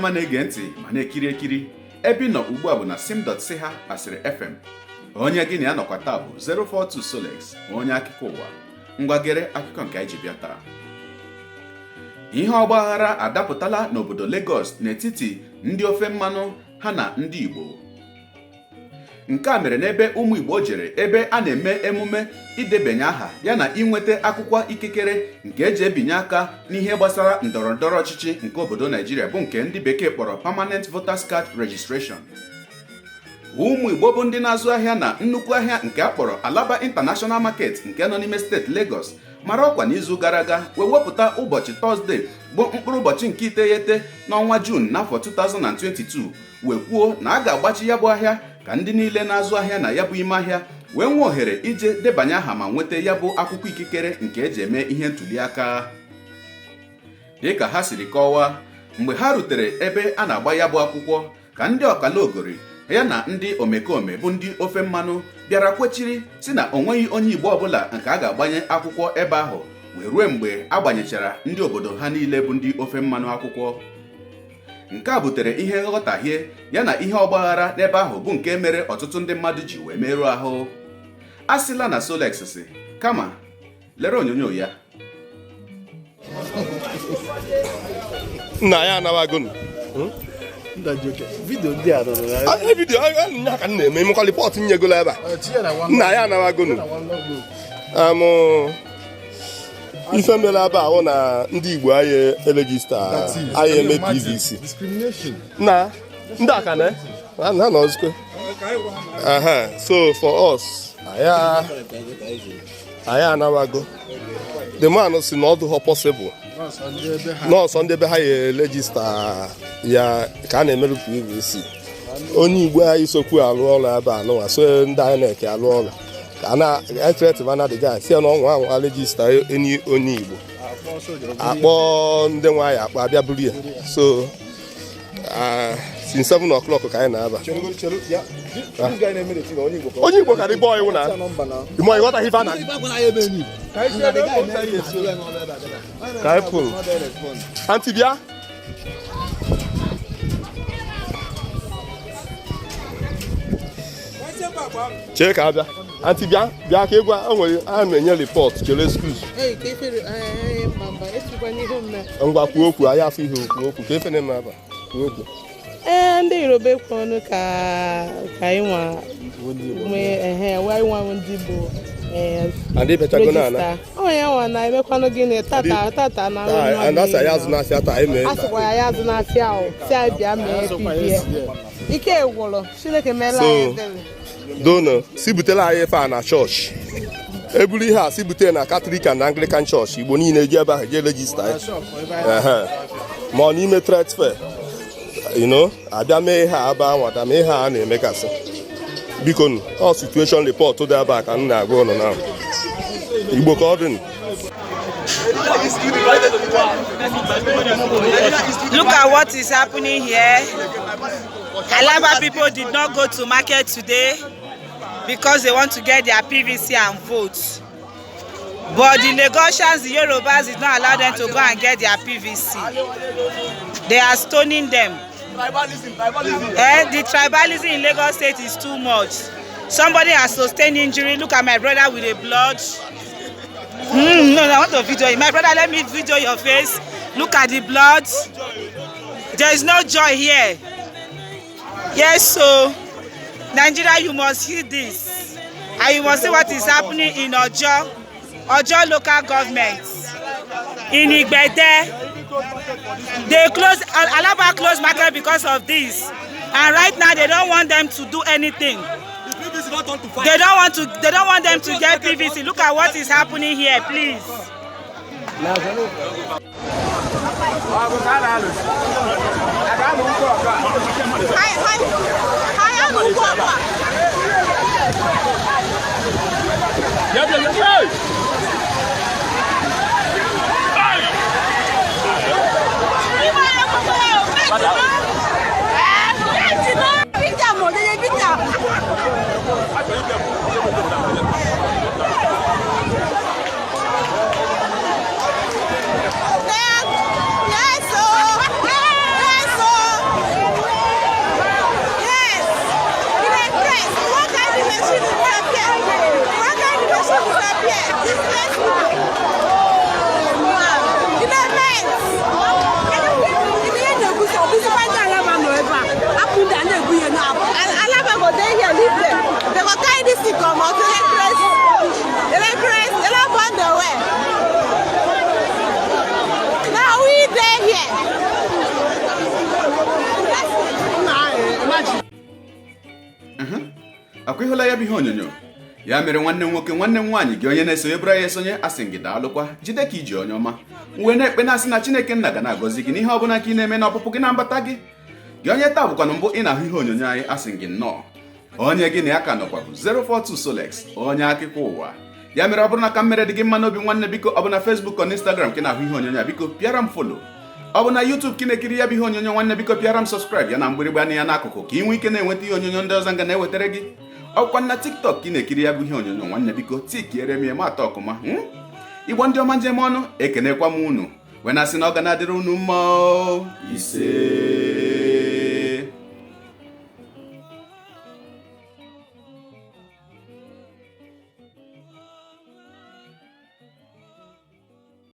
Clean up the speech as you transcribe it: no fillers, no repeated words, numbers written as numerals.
Ọma na-ege ntị ma na-ekiri ekiri ebe ị nọ ugbu a bụ na sim.si ha asịrị FM. Onye gị na ya nọkwa taa bụ 042 Solex, onye akụkọ ụwa. Ngwagere akụkọ nke anyị ji bịa taa. Ihe ọgbaghara adapụtala n'obodo Lagos n'etiti ndị ofe mmanụ ha na ndị Igbo. Nke a mere n'ebe ụmụ Igbo jere ebe a na-eme emume idebanye aha ya na inweta akwụkwọ ikikere nke eji ebinye aka n'ihe gbasara ndọrọ ndọrọ ọchịchị nke obodo Naijiria, bụ nke ndị bekee kpọrọ Permanent Voters Card Registration. Ụmụ Igbo bụ ndị na-azụ ahịa na nnukwu ahịa nke a kpọrọ Alaba International Market nke nọ n'ime steeti Lagos mara ọkwa n'izu gara aga wee wepụta ụbọchị Tọzdee bụ mkpụrụ ụbọchị nke 9 n'ọnwa Juun n'afọ 2022 wee kwuo na a ga-agbachi ya bụ ahịa ka ndị niile na-azụ ahịa na ya bụ ime ahịa wee nwee ohere ije debanye aha ma nweta ya bụ akwụkwọ ikikere nke eji eme ihe ntuli aka. Dịka ha siri kọwaa, mgbe ha rutere ebe a na-agba ya bụ akwụkwọ ka ndị ọkalaogori ya na ndị omekome bụ ndị ofe mmanụ bịara kwechiri si na onweghị onye Igbo ọbụla nke a ga-agbanye akwụkwọ ebe ahụ wee ruo mgbe a gbanyechara ndị obodo ha niile bụ ndị ofe mmanụ akwụkwọ. Nke a butere ihe nghọtahie ya na ihe ọgbaghara n'ebe ahụ bụ nke mere ọtụtụ ndị mmadụ ji wee merụọ ahụ. A sịla na Solex si kama lere onyonyo ya. Nna ya anawagonu. Vidio nya ka m na-eme imekwa ripọtụ nyegolo ebe a. Nna ya anawagonu. Ife mere ebe ahụ na ndị Igbo anyị eregista anyị eme PVC. Na ndị aka na na nọzikwe. So for us, anyị anawago. The man si na ọ dụghọ possible. Nọọsụ ndị ebe ha ya erejista ya ka a na-emerụ PVC. Onye Igbo anyị sokwu alụ ọrụ ebe a nụwa so ndị INEC alụ ọrụ ka a na-etretiva the guy si na ọnwa anwa rejista enyi onye Igbo akpọ ndị nwaanyị akpọ abịa buru ya. So since 7 o'clock ka anyị na-aba. Onye Igbo ka dị bọọ iwu na ime ịghọtaghị ife a na ka anyị pụrụ. Aunty bịa. Chee ka abịa. Aunty bịa bịa ka ịgwa o nwere a na-enye ripọt chere excuse. Ngwa kwuo okwu anyị afọ ihe okwu okwu ka efe na-eme aba kwuo okwu. Ee, ndị Yoruba ekwe ọnụ ka anyị nwa nwee ehe wee nwa ndị Igbo register. Onye nwa na-emekwanụ gịnị tata tata na a sịkwa ya azụ n'afịa ahụ si anyị bịa mee PVC. Ike gwụrụ Chineke meela anyị ebere. Dono si butere anyị ife a na chọọchị. Eburu ihe a si butere na Catholic and Anglican Church. Igbo niile ji ebe ahụ jee regista ya. Ma ọ n'ime trade fair, you know, abịa mee ihe a aba anwata mee ihe a na-emekasị. Biko nụ, ọ situation report dị ebe a ka m na-agwa ụnụ na Igbo ka ọ dị. Look at what is happening here. Alaba people did not go to market today because they want to get their PVC and vote. But the Lagosians, the Yorubas, did not allow them to go and get their PVC. They are stoning them. Tribalism, tribalism. The tribalism in Lagos State is too much. Somebody has sustained injury. Look at my brother with the blood. No, I want to video you. My brother, let me video your face. Look at the blood. There is no joy here. Yes, so Nigeria, you must hear this. And you must see what is happening in Ojo, Ojo local government. In Igbede, they close Alaba closed market because of this. And right now they don't want them to do anything. They don't want them to get PVC. Look at what is happening here, please. Akwa ịhụla ya bụ ihe onyonyo. Ya mere, nwanne m nwoke, nwanne m nwaanyị, gị onye na-esonye bụrụ ya esonye, asị gị daalụkwa, jide ka iji onye ọma wee na-ekpe, na-asị na Chineke nna ga na-agọzi gị n'ihe ọbụla ka ị na-eme n'ọpụpụ gị na mbata gị. Gị onye taa bụkwanụ mbụ ị na-ahụ ihe onyonyo anyị, asị gị nnọọ. Onye gị na ya ka nọkwa bụ 042 Solex, onye akụkọ ụwa. Ya mere, ọ bụrụ na ka m mere dị gị mma n'obi, nwanne, biko, ọ bụ na Facebook ọ na Instagram ka ị na-ahụ ihe onyonyo a, biko pịara m follow. Ọ bụ na YouTube ka ị na-ekiri ya bụ ihe onyonyo, nwanne, biko pịara m subscribe ya na mgbịrịgba anya ya n'akụkụ, ka ị nwee ike na-enweta ihe onyonyo ndị ọzọ nga na-ewetara gị. Ọkwa na TikTok ka ị na-ekiri ya bụ ihe onyonyo, nwanne, biko tikiere m ya ma atọ ọkụma. Igbo ndị ọma, njem ọnụ, ekenekwa m unu wee na-asị na ọ ga na-adịrị unu mma o. Ise.